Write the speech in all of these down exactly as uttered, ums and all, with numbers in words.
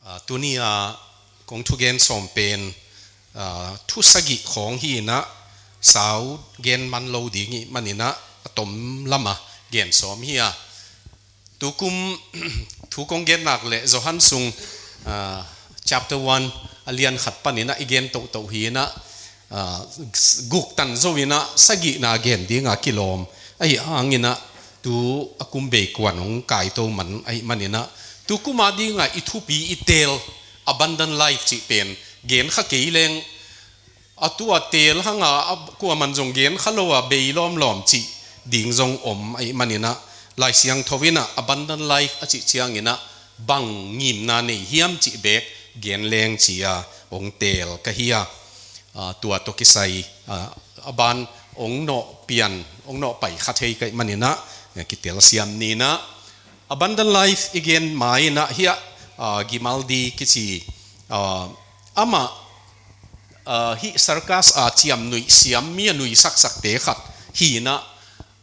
Ah, tuni a kong thugen sawm pen, ah, thu sagih khawng hi inah, sau gen man lo ding ih man inah, a tom lama gen sawm hi a. Tukum thu kong gen nak le Johan sung, ah, chapter one a lian khat pan inah i gen tohtoh hi inah, ah, guk tan zo inah sagihna gen dinga kilawm ahi hang inah, tu a kum bei kuan hong kaito man ahi man inah, tu kum a dinga i thupi i teel abundant life cih pen gen kha kei leng, a tu a teel hanga a kuaman zong gen kha lo a bei lawmlawm cih ding zong om ahi man inah, Lai Siangtho inah abundant life a cih ciang inah bang ngimna nei hiam cih beek gen leng ci a hong teel ka hi a. Ah, tua tawh kisai, ah, a ban hong nawh pian, hong nawh pai kha thei ka hih man inah, eh, kitel siam ni inah. Abundant life i gen ma inah hiah, ah, Grimaldi kici, ah, amah, ah, hih circus a ciamnuih siam, mi a nuihsaksakte khat hi inah,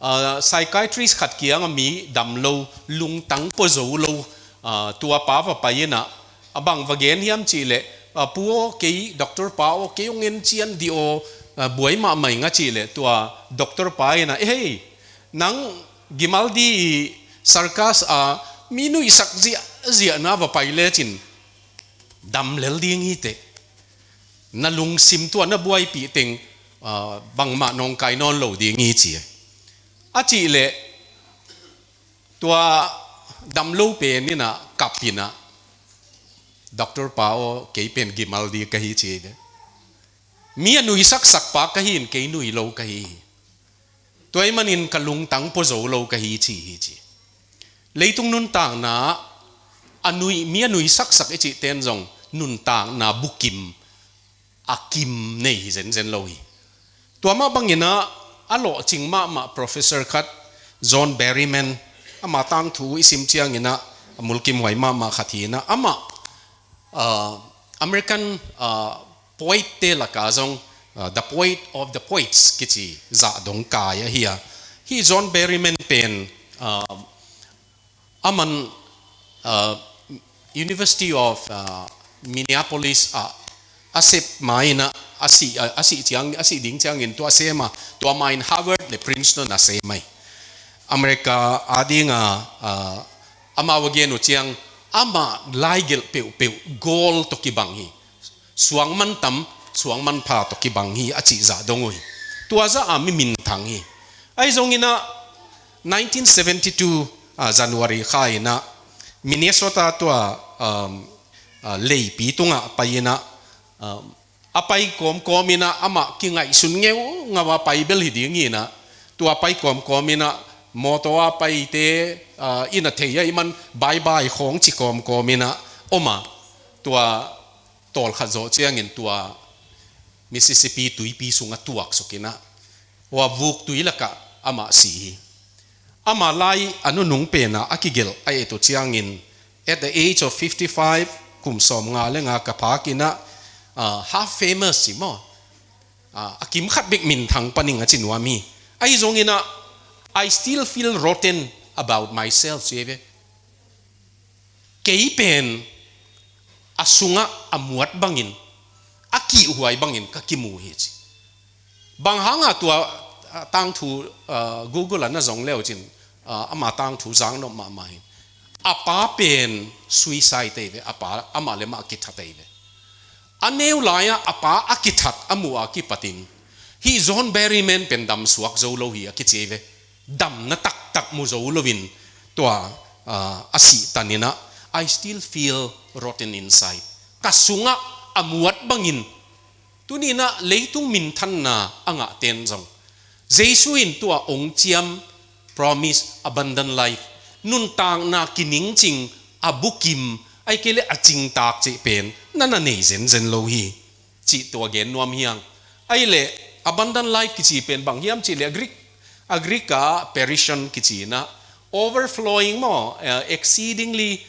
ah, psychiatrist khat kianga mi dam lo, lungtang pua zo lo, ah, tua pa va pai inah, a bang va gen hiam cih leh, ah, pu aw kei, doctor pa aw kei hong en cian dih aw, ah, buai mahmah ing a cih leh, tua doctor pa inah, "Eh, hei, nang Grimaldi ih circus a mi nuihsak ziahziahna va pai lecin dam lel ding hi teh. Na lungsim tua na buaipih teng, ah, bangmah nawngkai nawn lo ding hi," ci a. A cih leh tua dam lo pen inah kap inah, "Doctor pa aw, kei pen Grimaldi ka hi," ci hi ve. "Mi a nuihsaksak pa ka hi in kei nui lo ka hi hi. Tua ahih manin ka lungtang pua zo lo ka hi," ci hi ci. Leitung nuntakna a nui, mi a nuihsaksak i cih ten zong nuntakna bukim a kim nei hi zenzen lo hi. Tua mah bang inah a lawhcing mahmah professor khat, John Berryman, ama tangthu i sim ciang inah a mulkimhuai mahmah khat hi inah, amah, ah, American, ah, poet te laka zong, ah, the poet of the poets kici zah dong kai ahi a. Hih John Berryman pen, ah, aman, ah, University of, ah, Minneapolis ah a sep ma inah, a sih, ah, a sih ciang, a sih ding ciangin tua a sem a, tua ma in Harvard le Princeton a sem ahi. America a dinga, ah, amau a gen uh ciang, amah laigelh peuhpeuh gold tawh kibang hi. Suang mantam, suang manpha tawh kibang hi a cih zah dong uh hi. Tua zah a mi minthang hi. Ahi zong inah nineteen seventy-two, ah, January kha inah Minnesota tua, um, ah, leipi tungah pai inah, um, a pai kawmkawm inah amah kingaihsun ngeungau a pai bel hi ding hi inah, tua pai kawmkawm inah mawtaw a paite, ah, in a thei ahih man bye bye khawng ci kawmkawm inah om a, tua tawlkhat zawh ciangin tua Mississippi tuipi sungah tuaksuk inah, hua vuktui lakah amah si hi. Amah lai a nunung penah a kigelh a et uh ciangin, at the age of fifty-five, kum sawmnga le nga ka phak inah, ah, half famous ci maw, ah, a kimkhat bek minthang pan ing a ci nuam hi. Ahi zong inah, "I still feel rotten about myself," ci hi ve. "Kei pen a sungah a muat bangin, a kihhuai bangin ka kimu hi," ci. Bang hanga tua, ah, tangthu, ah, Google ah na zong le uh cin, ah, ama tangthu zaknop mahmah hi. A pa pen suicide ahi ve, a pa amah le amah kithat ahi ve. A neu lai-ah a pa a kithat a muh a kipatin, hih John Berryman pen damsuak zo lo hi a kici hi ve. Damna taktak mu zo loin tua, ah, a sihtan inah, "I still feel rotten inside." Ka sungah a muat bangin, tuni inah leitung minthanna a ngahten zong, Jesu in tua hong ciam, promise, abundant life, nuntakna kiningcing, a bukim, ahih kei leh a cingtak cih pen na na nei zenzen lo hi. Cih tua gen nuam hi hang. Ahih leh abundant life kici pen bang hiam cih leh a Greek, a Greek ah perission kici inah, overflowing maw, eh, exceedingly,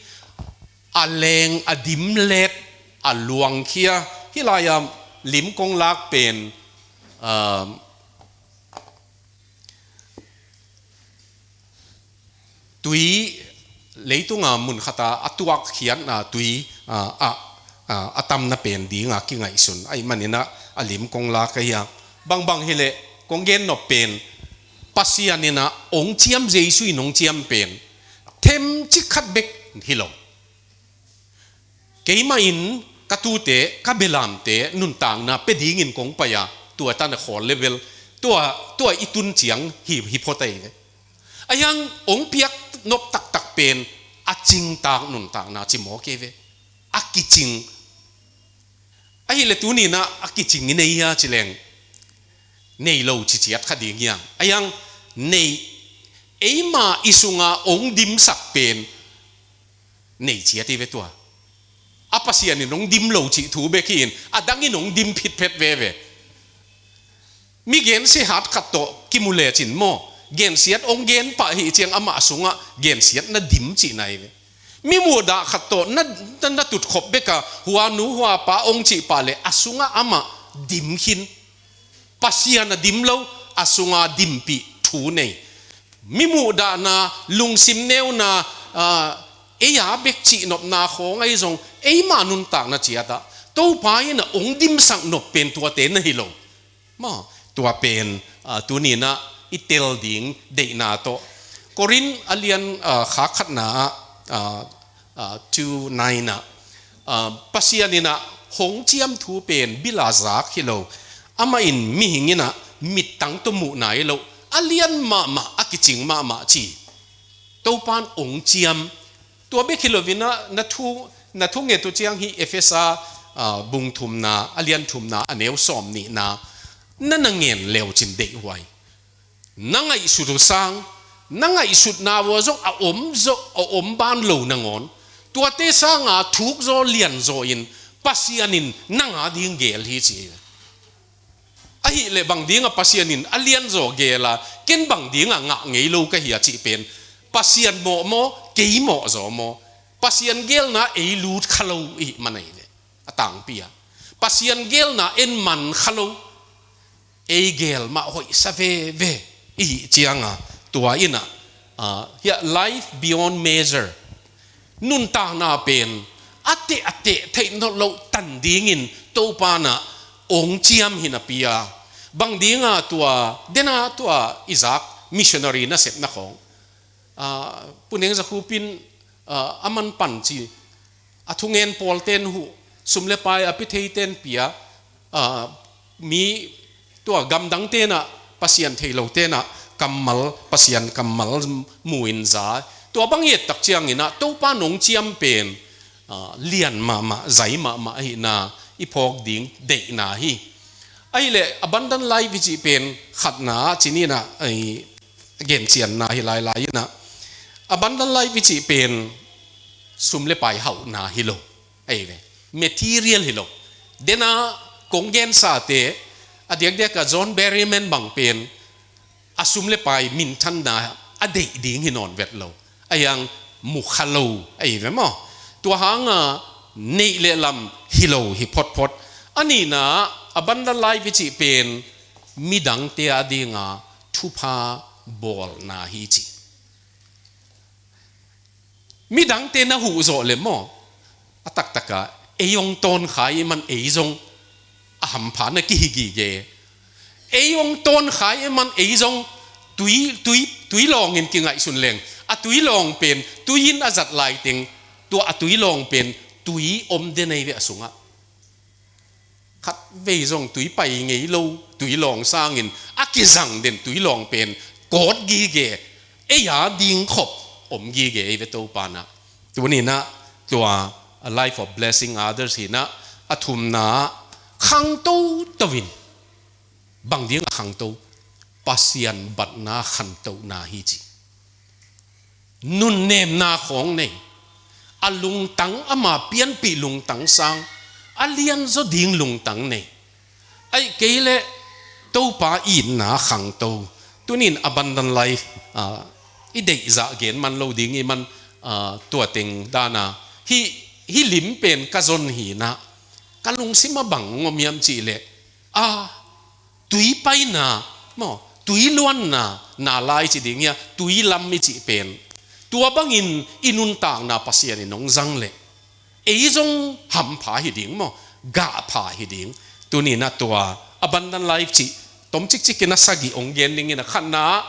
a leng, a dimlet, a luangkhia. Hih lai-ah lim kong lak pen, ah, tui, leitunga mun khata a tuakkhiatna tui ah, ah, ah, a tamna pen dinga kingaihsun ahih manin ah a lim kong lak ahi a. Bangbang hileh kong gen nop pen Pasian in ah hong ciam, Jesu in hong ciam pen themcik khat bek hi lo. Keimah in ka tute, ka belamte nuntakna pia dingin kong pai a, tua tan a khawl level, tua, tua i tun ciang hi, hi phot ahi ve. Ahi hang hong piak nop taktak pen a cingtak nuntakna ci maw kei ve. A kicing. Ahileh tuni-in ah a kicing i nei hia ci leng, nei lo ci ciat kha ding hiam? Ahi hang nei, eima i sunga hong dimsak pen nei ciat hi ve tua. A Pasian in hong dim lo cih thu bek hi-in a dang in hong dim phitphet veve. Mi gensia hat khat tawh kimu lecin maw, gensiat hong gen pah hi ciang amah sungah gensiat na dim cihna hi ve. Mi muhdah khat tawh na, na, na tutkhop bek a, hua nu hua pa hong cih pah leh a sungah amah dim khin. Pasian a dim lo, a sunga dimpih thu nei. Mi muhdahna, lungsim neuna, ah, ei a bek cihnopna khawng ahi zong, eima nuntakna ciatah Topa in ah hong dimsak nop pen tuate na hi lo. Maw, tua pen, ah, tuni-in ah i tel ding deihna tawh. Korin a lian, ah, kha khatna ah, ah, ah, two nine ah, ah, Pasian in ah hong ciam thu pen bila zak hi lo. Amah in mihing in ah mittang tawh muhna hi lo. A lian mahmah, a kicing mahmah ci. Topa in hong ciam. Tua bek hi lo-in ah na thu, na thunget uh ciang hi Efesa, ah, bung thumna, a lian thumna, a neu sawm nihna. Na na ngen leucin deihhuai. Na ngaihsut uh sang, na ngaihsutna uh ah zong a om zaw, a om ban lo nangawn, tuate sanga thuk zaw lian zaw in Pasian in nang a ding gel hi ci. Ahileh bang dinga Pasian in a lian zaw gel a, ken bang dinga ngah ngei lo ka hi a cih pen, Pasian mawh maw, kei mawh zaw maw, Pasian gelna ei lut kha lo i hih man ahi ve. A tangpi a, Pasian gelna en man kha lo, ei gel mah hoihsa veve i hih cianga, tua in ah, ah, hiah life beyond measure, nuntakna pen a teh a teh theih nawn loh tan dingin Topa in ah hong ciam hi napi a, bang dinga tua, dena tua i zak missionary nasepna khawng, ah, Pu Neng Za Khup in, ah, a man pan ci, a thungen pawlten huh, sum le pai a pia theiten pia, ah, mi tua gamdangten ah, Pasian thei loten ah kammal, Pasian kammal mu-in za. Tua bang i et tak ciangin ah Topa in hong ciam pen, ah, lian mahmah, zai mahmah ahihna i phawk ding deihna hi. Ahileh abundant life i cih pen khatna ah ci ni-in ah, ai, gencianna hi lailai in ah, abundant life i cih pen sum le pai hauhna hi lo. Ahi ve. Material hi lo. Dena kong gensate, a diakdiak a John Berryman bang pen a sum le pai minthanna a deih ding hi nawn vet lo. Ahi hang mu kha lo ahi ve maw. Tua hanga neih le lam hi lo hi photphot. A nihna, abundant life i cih pen midangte a dinga thupha bawlna hi ci. Midangte na huh zawh leh maw, a taktak a ei hong tawn kha i hih man ei zong a hampha na kihi gige. Ei hong tawn kha i hih man ei zong tui, tui, tui lawngin kingaihsun leng, a tui lawng pen tui in a zat laiteng, tua a tui lawng pen tui om den ahi ve a sungah. Khatvei zong tui pai ngei lo, tui lawng sangin a kizang den tui lawng pen kawt gige, ei a ding khop om gige ahi ve Topa in ah. Tuni-in ah tua a life of blessing others hi-in ah, a thumna ah khang toto in, bang ding a khangto, Pasian batna khantohna hi ci. Nunnemna khawng nei, a lungtang ama pianpih lungtang sang, a lianzaw ding lungtang nei. Ahih kei leh Topa itna khangto. Tuni-in abundant life, ah, i deihzah gen man lo ding i hih man, ah, tua teng dana. Hih, hih lim pen ka zon hi-in ah, ka lungsim ah bang om hiam cih leh, ah, tui paina, maw, tui luanna, na lai ci ding hia, tui lam i cih pen. Tua bangin i nuntakna Pasian in hong zang leh, ei zong hampha hi ding maw, gahpha hi ding. Tuni-in ah tua abundant life cih tom cikcik in ah sagih hong gen ning in ah, khatna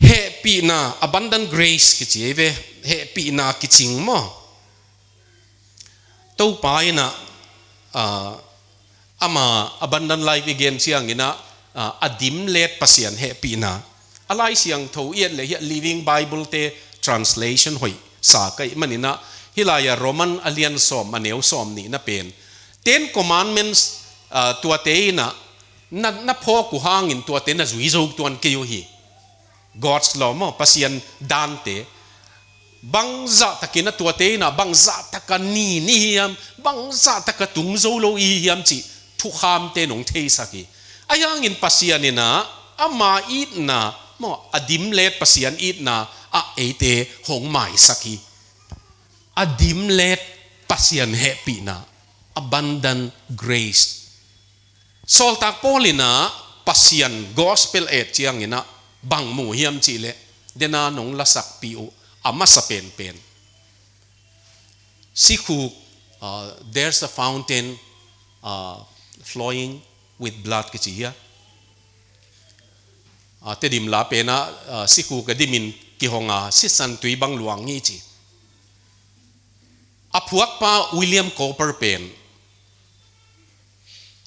hehpihna, abundant grace kici ei ve, hehpihna kicing maw. Topa in ah, ah, ama abundant life i gen ciangin ah, ah, a dimlet Pasian hehpihna. A Lai Siangtho i et leh hiah Living Bible te translation hoih sa ka hih manin ah, hih lai-ah Roman a lian sawm, a neu sawm nihna pen, Ten Commandments, ah, tuate in ah na, na phawk uh hangin tuate na zui zo tuan kei uh hi. God's law maw, Pasian dante. Bangzah takin ah tuate in ah bangzah taka nin i hi hiam, bangzah taka tung zo lo i hi hiam cih thukhamte nong theisak hi. Ahi hangin Pasian in ah ama itna maw, a dimlet Pasian itna ah eite hong maisak hi. A dimlet Pasian hehpihna, abundant grace. Sawltak Paul in ah Pasian gospel et ciangin ah bang mu hiam cih leh, dena nong lasakpih uh a masa penpen, sikhuk, uh, "There's a fountain, uh, flowing with blood," kici hia. Ah, Tedim la pen ah, ah, sikhuk a dimin kihong a sisan tui bang luang hi ci. A phuakpa William Cowper pen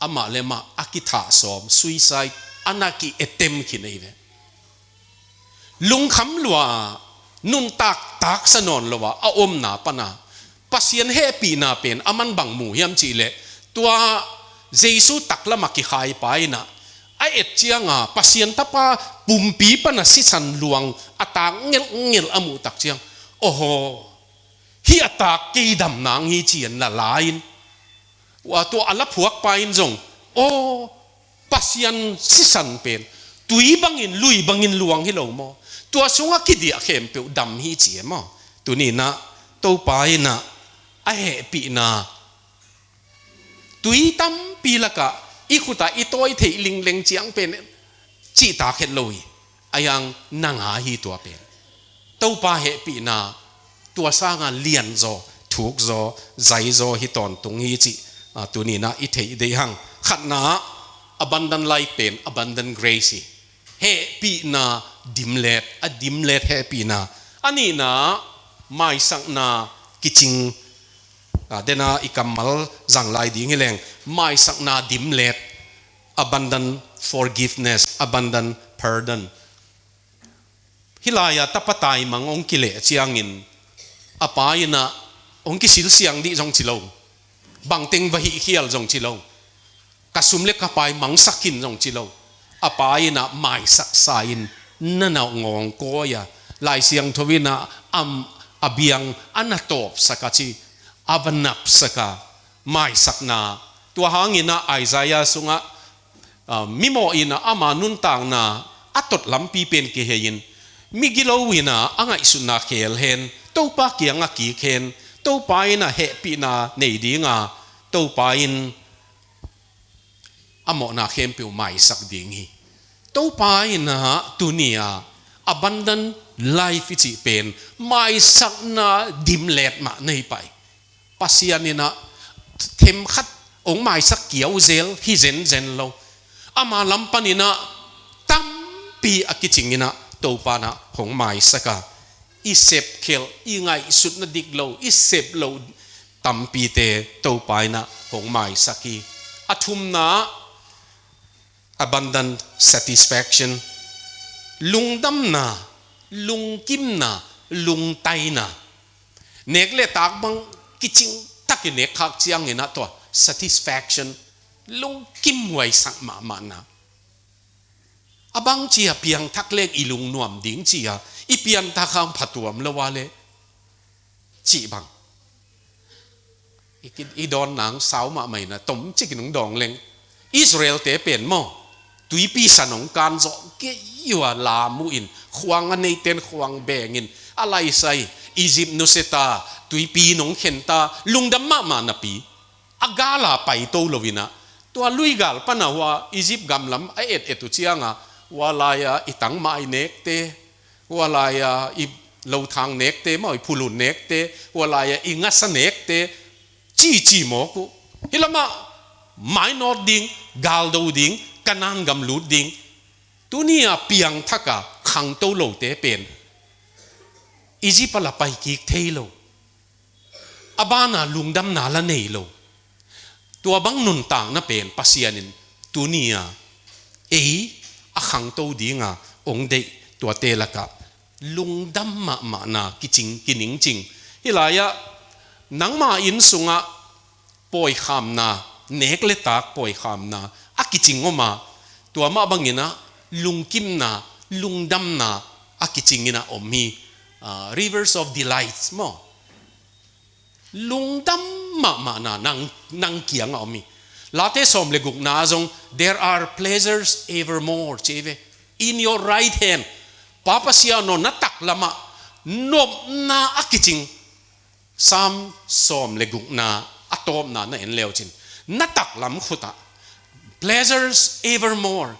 amah le amah a kithah sawm, suicide, a na ki-attempt khin ei ve. Lungkham lua, nuntak taksa nawn lo a a omna pan a Pasian hehpihna pen aman bang mu hiam cih leh, tua Jesu taklam a kikhaipa in ah a et ciang a Pasian Tapa pumpi pan a sisan luang a tak ngelhngelh a muh tak ciang, "Aw, hih a tak kei dam nang hi," ci-in la la-in, tua a la phuakpa in zong, "Aw, Pasian sisan pen tui bangin, lui bangin luang hi lo maw? Tua sungah kidiah khempeuh dam hi," ci e maw. Tuni-in ah Topa in ah a hehpihna, tui tampi lakah i khutah i tawi theih lingleng ciang pen cihtak het lo hi. Ahi hang nang a hi tua pen. Topa hehpihna tua sanga lianzaw, thukzaw, zaizaw hi tawntung hi cih, ah, tuni-in ah i theih deih hang. Khatna, abundant life pen abundant grace hi. Hehpihna dimlet, a dimlet hehpihna. A nihna, maisakna kicing. Ah, dena i kammal zang lai ding hi leng, maisakna dimlet, abundant forgiveness, abundant pardon. Hih lai-ah tapa taimang hong kileh ciangin, a pa in ah hong kisilsiang dih zong ci lo, bangteng va hihkhial zong ci lo, ka sum le ka pai mangsak khin zong ci lo. A pa in ah maisaksa in, na na ngawngkawi a, Lai Siangtho in ah am, a biang a na tawpsak a ci, a va napsak a, maisakna. Tua hangin ah Isaiah sungah, ah, mimawh in ah ama nuntakna a tot lampi pen kihei-in, migilo in ah a ngaihsutna khel hen, Topa kiangah kik hen, Topa in ah hehpihna nei ding a, Topa in a mawhna khempeuh maisak ding hi. Topa in ah tuni-a abundant life i cih pen maisakna dimlet mah na hi pah hi. Pasian in ah themkhat hong maisak kiauzel hi zenzen lo. Ama lam panin ah tampi a kicing in ah Topa in ah hong maisak a, i sepkhelh, i ngaihsutna dik lo, i sep lo tampite Topa in ah hong maisak hi. A thumna, abundant satisfaction. Lungdamna, lungkimna, lungtaina. Nek le tak bang kicing tak i nek khak ciangin ah tua satisfaction, lungkimhuaisak mahmahna. A bang ci-a piangthak leng i lungnuam ding ci-a i pianthak hang phatuam lo a leh cih bang. I ki-, i dawn nang sau mahmah in ah tom cikin hong dawng leng. Israel-te pen maw, tuipi san hong kan zawh kei uh a, lam uh in, khuang a neite'n khuang beng in, a laisai, Egypt nusia ta, tuipi in hong khen ta, lungdam mahmah napi, a gal a paito lo in ah, tua luigal pan a hua Egypt gam lam a et et uh ciang a, hua lai-a i tangmah i nekte, hua lai-a i, lothang nekte, maw, i phulun nekte, hua lai-ah i ngasa nekte, cici mawk uh. Hih lamah mainawt ding, galdo ding, Kanaan gam lut ding. Tuni-a piangthak a khangto lote pen Egypt ah la pai kik thei lo. A bana lungdamna la nei lo. Tua bang nuntakna pen Pasian in tuni-a ei a khangto dinga hong deih tuate lakah lungdam mahmahna kicing, kiningcing. Hih lai-ah nangma inn sungah pawikhamna, nek le tak pawikhamna a kicing om a, tua mah bangin ah lungkimna, lungdamna a kicing in ah om hi. Ah, rivers of delights, maw. Lungdam mahmahna nang, nang kiangah om hi. Late sawm le gukna zong, "There are pleasures evermore," ci ve. "In your right hand." Pa Pasian aw, na taklamah nopna a kicing. Psalm sawm le gukna a tawpna na en leucin, na taklam khutah, "Pleasures evermore."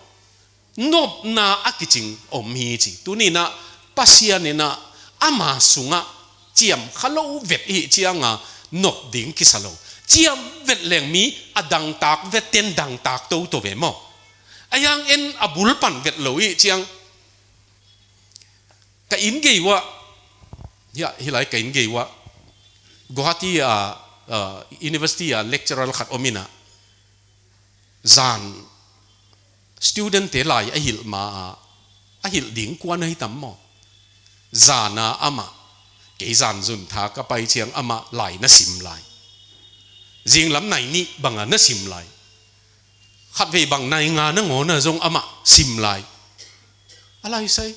Nopna a kicing om hi ci. Tuni-in ah Pasian in ah ama sungah ciamkha lo vet i hih cianga nop ding kisa lo. Ciam vet leng mi a dangtak vet ten dangtak toto ve maw. A hiang en a bul pan vet lo i hih ciang ka inn gei uah, hia, hih lai ka inn gei uah, Guwahati a, a, university a lecturer khat om in ah, zan student-te lai a hilh ma-a, a hilh ding kuan ahi tam maw. Zan-a amah, kei zan zun tha ka pai ciang amah lai na sim lai. Zinglam nai nih banga na sim lai. Khatvei bang nai nga nangawn a zong amah sim lai. A lai sai.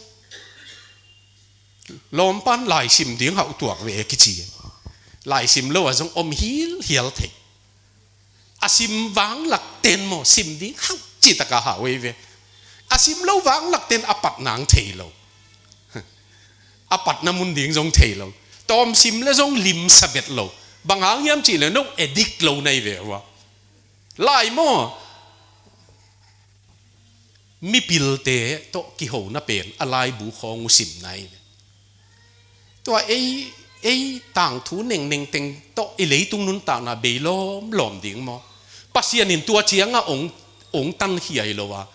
Lawmpan lai sim ding hauh tuak ve kici. Lai sim lo a zong om hilhial thei. A sim vanglak ten maw, sim ding hauh citaka hau ei ve. A sim lo vanglak ten a pat nang thei lo. A patna mun ding zong thei lo. Tawm sim le zong limsa vet lo. Bang hang hiam cih le no addict lo na hi ve ua. Lai maw? Mipilte tawh kihona pen a laibu khawng uh simna hi ve. Tua ei, ei tangthu nengneng teng tawh i leitung nuntakna bei lawmlawm ding maw? Pasian in tua cianga ong, ong tankhia hi lo a.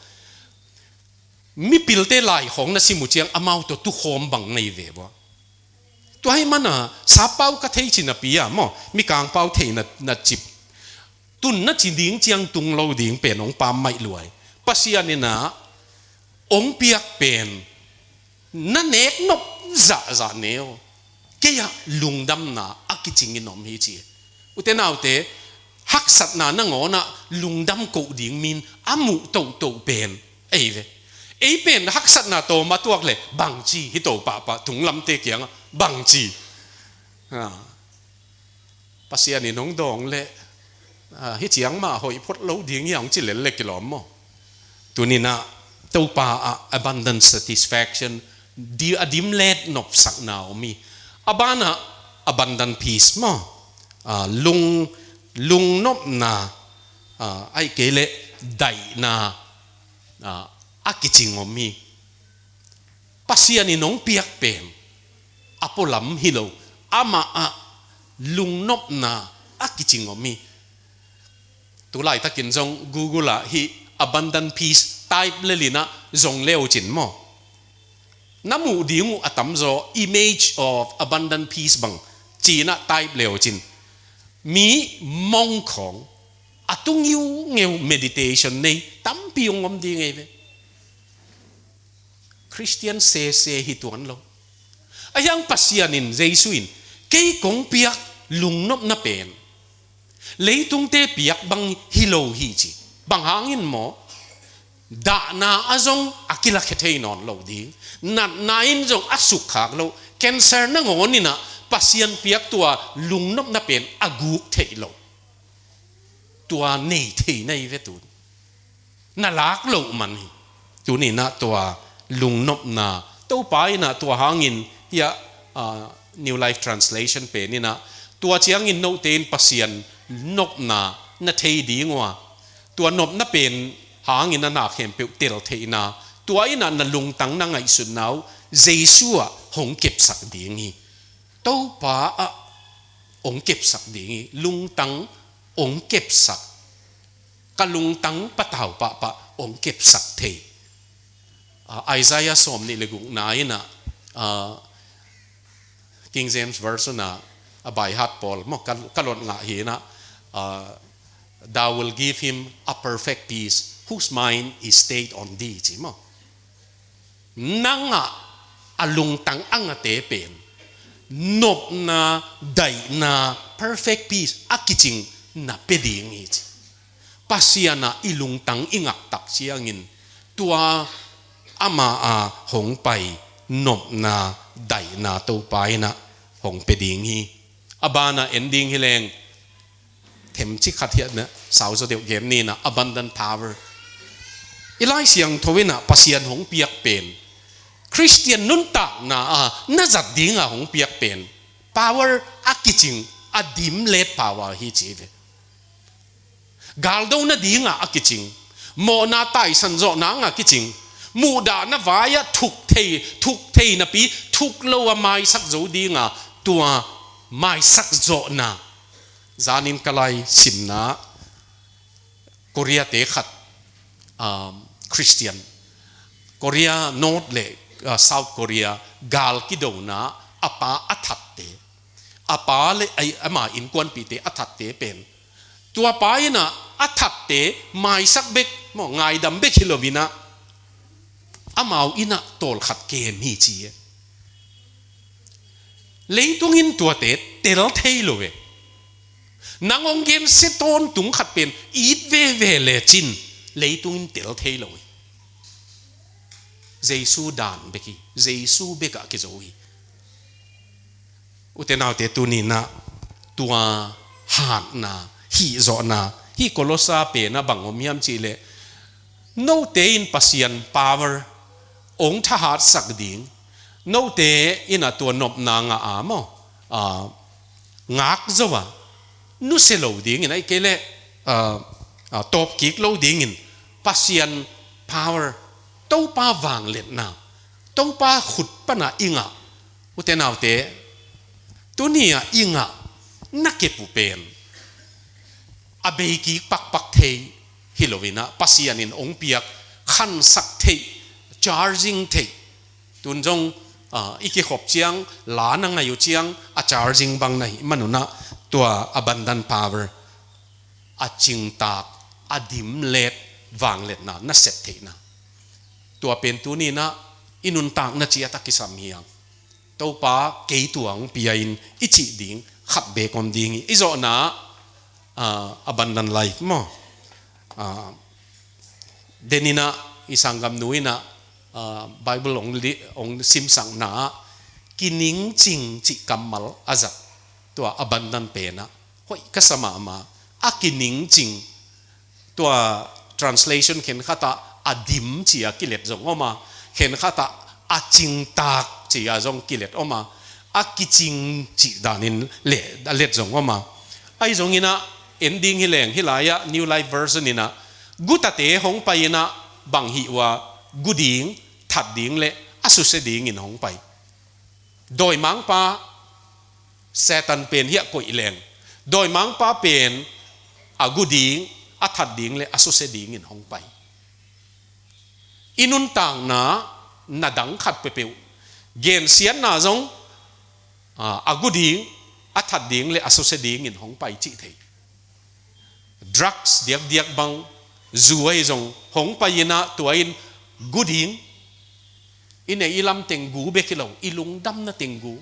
Mipilte lai khawng na sim uh ciang amau tawh tukhawm bang na hi ve ua. Tua hi mana sappau ka thei ci napi a maw, mikangpau thei na, na cip. Tun na ci ding ciang tung lo ding pen hong pammaih luai. Pasian in ah hong piak pen na nek nop zahzah neu, kei ah lungdamna a kicingin om hi ci. Ute naute, haksatna nangawn ah lungdam koh ding min a muh tohtoh pen ei ve. Ei pen haksatna tawm a tuak le bangci hi to pahpah, tunglamte kiangah bangci. Ha. Pasian in hong dawng le, ah, hi ciang mah hoih phot lo ding hi a hong ci lel le kilawm maw? Tuni-in ah Topa ah abundant satisfaction, di, a dimlet nopsakna om hi. A banah abundant peace maw? Ah, lung, lungnopna, ah, ahih kei leh daihna, ah, a kicing om hi. Pasian in hong piak pen a pualam hi lo, amah ah lungnopna a kicing om hi. Tulaitakin zong Google ah hih abundant peace type lel in ah zong le uh cin maw? Na muh ding uh a tamzaw image of abundant peace bang ci-in ah type le uh cin. Mi monk khawng a tu ngiungeu meditation nei tampi hong om ding ei ve. Khristian sese hi tuan lo. A hiang Pasian in, Jesu in, kei kong piak lungnopna pen leitungte piak bang hi lo hi ci. Bang hangin maw? Dahna ah zong a kilakhia thei nawn lo ding. Natna in zong a sukkhak lo. Cancer nangawn in ah Pasian piak tua lungnopna pen a guk theih lo. Tua nei thei na hi ve tun. Na lak loh man hi. Tuni-in ah tua lungnopna, Topa in ah tua hangin, hiah, ah, New Life Translation pen in ah, tua ciangin note in Pasian nopna na thei ding uh a, tua nopna pen hangin a na khempeuh tel theihna, tua in ah na lungtang na ngaihsutna uh Jesu ah hong kepsak ding hi. Topa ah hong kepsak ding hi. Lungtang hong kepsak. Ka lungtang patau pahpah hong kepsak thei. Ah, Isaiah sawm nih le gukna in ah, ah, King James Version ah, a by heart pawl maw, ka, ka lot ngah hi in ah, ah, "Thou will give him a perfect peace, whose mind is stayed on thee," ci maw. Nang ah a lungtang a ngate pen nopna, daihna, perfect peace a kicing na pia ding hi ci. Pasian ah i lungtang i ngak tak ciangin tua ama a hong pai nopna, daihna Topa in ah hong pia ding hi. A ban ah en ding hi leng, themcik khat hiah na sau zaw deuh gen ni in ah, abundant power. I Lai Siangtho in ah Pasian hong piak pen, Khristian nuntakna ah na zat ding a hong piak pen, power a kicing, a dim let power hi ci ve. Galdo nading ah a kicing, mawhna taisan zawhna ngah a kicing, muhdahna vai ah thuk thei, thuk thei napi, thuk lo a maisak zo ding a, tua maisak zawhna. Zanin ka lai simna, Korea te khat, um, Khristian, Korea North le, uh, South Korea gal kidona, a pa a thatte, a pa le ai, ama innkuanpihte a thatte pen, tua pa in ah a thatte maisak bek maw, ngaidam bek hi lo in ah, amau in ah tawlkhat kem hi ci e. Leitung in tuate tel thei lo e. Nang hong gensia tawntung khat pen it veve lecin leitung in tel thei lo hi. Jesu dan bek hi. Jesu bek ah kizo hi. Ute naute, tuni in ah tua hatna, hihzawhna, hih Kolosa pen ah bang om hiam cih leh, note in Pasian power hong thahatsak ding, note in ah tua nopna ngah a maw, a, ngak zo a, nusia lo dingin, ahih kei leh, a, a, tawpkik lo dingin Pasian power, Topa vangliatna, Topa khut pan ah i ngah, ute naute, tuni ah i ngah na kep uh pen a beikik pakpak thei hi lo in ah, Pasian in hong piak khansak theih, charging theih. Tun zong, ah, i kikhop ciang, la na ngai uh ciang a charging bang na hih man un ah, tua abundant power, a cingtak, a dim let vangliatna na sep theihna. Tua pen tuni in ah i nuntakna ciat ah kisam hi hang. Topa, kei tua hong pia in i cih ding khat beek om ding hi. I zawhna, ah, abundant life maw. Ah, den in ah i sanggamnu in ah, ah, Bible hong li-, hong simsakna ah kiningcing cih kammal a zat. Tua abundant pen ah hoih ka sa mahmah. A kiningcing, tua translation khenkhat ah a dim ci-a kilet zong om a, khenkhat ah a cingtak ci-a zong kilet om a, a kicing cih danin le, a let zong om a. Ahi zongin ah, en ding hi leng, hih lai-ah New Life Version in ah, gutate hong pai in ah, bang hih uh a, gu ding, that ding le a susia dingin hong pai. Dawimangpa, Satan pen hiah koih leng, dawimangpa pen a gu ding, a that ding le a susia dingin hong pai. I nuntakna na dang khat peuhpeuh, gensiatna zong, a, a gu ding, a that ding le a susia dingin hong pai cih thei. Drugs diakdiak bang, zu ahi zong hong pai in ah tua in gu ding. I neih i lam teng gu bek hi lo, i lungdamna teng gu,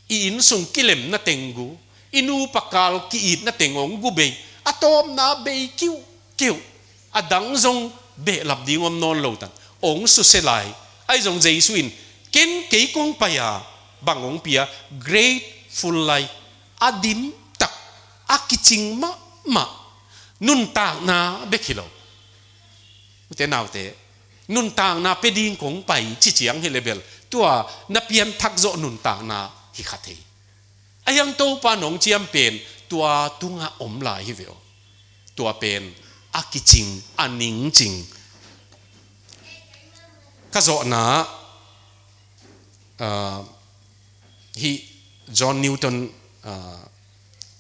i innsung kilemna teng gu, i nupa kal ki-itna teng hong gu bei, a tawpna bei kiuhkiuh, a dang zong behlap ding om nawn lo tan, hong susia lai. Ahi zong Jesu in, ken kei kong pai a, bang hong pia, grateful life, a dim tak, a kicing mahmah, nuntakna bek hi lo. Ute naute, nuntakna pia ding kong pai ci ciang hi le bel, tua na pianthak zawh nuntakna hi kha thei. A hiang Topa nong ciam pen, tua tungah om lai hi ve aw. Tua pen, a kicing, a ningcing. Ka zawhna, Ah, hih John Newton, ah,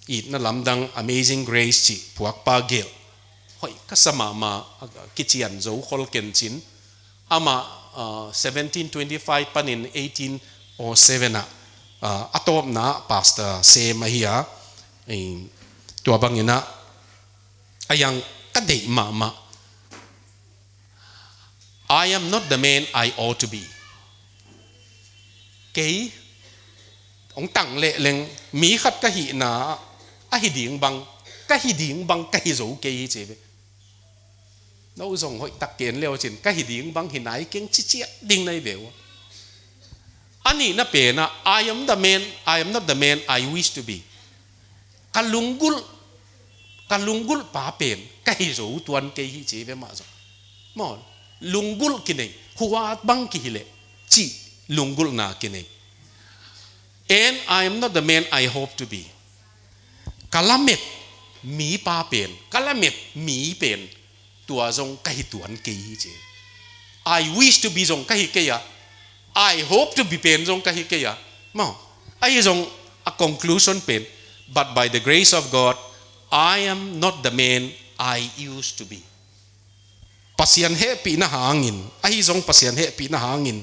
itna lamdang Amazing Grace cih phuakpa gelh hoih ka sa mahmah, ah, kician zo khol kencin. Amah, ah, seventeen twenty-five panin eighteen oh seven ah, ah, a tawpna ah pastor sem ahi a, eh, tua bangin ah, a yang ka deih mahmah. "I am not the man I ought to be." Kei hong tang leh leng mi khat ka hihna ah, a hi ding bang, ka hi ding bang ka hi zo kei hi ci ve. No zong hoih tak ken leu cin, ka hi ding bang hi nai keng ci ciat ding nai ve uh. A nihna pen ah, "I am the man, I am not the man I wish to be." Ka lunggulh, ka lunggulh pa pen ka hi zo tuan kei hi ci ve mah zong. Maw, lunggulh kinei, huat bang kihi leh cih lunggulhna kinei. "And I am not the man I hope to be." Ka lamet mi pa pen, ka lamet mi pen, tua zong ka hi tuan kei hi ci. "I wish to be" zong ka hi kei a, "I hope to be" pen zong ka hi kei a. Maw, ahi zong a conclusion pen, "But by the grace of God, I am not the man I used to be." Pasian hehpihna hangin, ahi zong Pasian hehpihna hangin,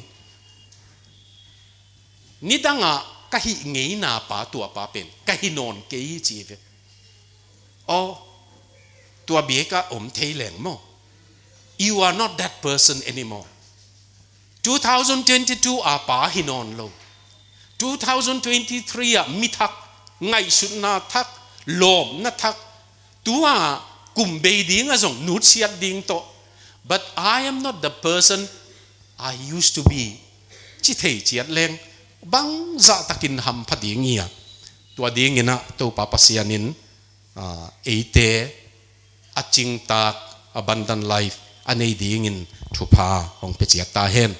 nidangah ka hih ngeina pa, tua pa pen ka hi nawn kei hi ci ve. Aw, tua bek ah om thei leng maw. You are not that person anymore. Two thousand twenty-two ah pa hi nawn lo. Two thousand twenty-three ah mi thak, ngaihsutna thak, lawmna thak, tua kum bei ding ah zong nutsiat ding tawh. "But I am not the person I used to be," ci thei ciat leng bangzah takin hampha ding hi a. Tua dingin ah Topa Pasian in, ah, eite a cingtak, abundant life a nei dingin thupha hong pia ciat ta hen.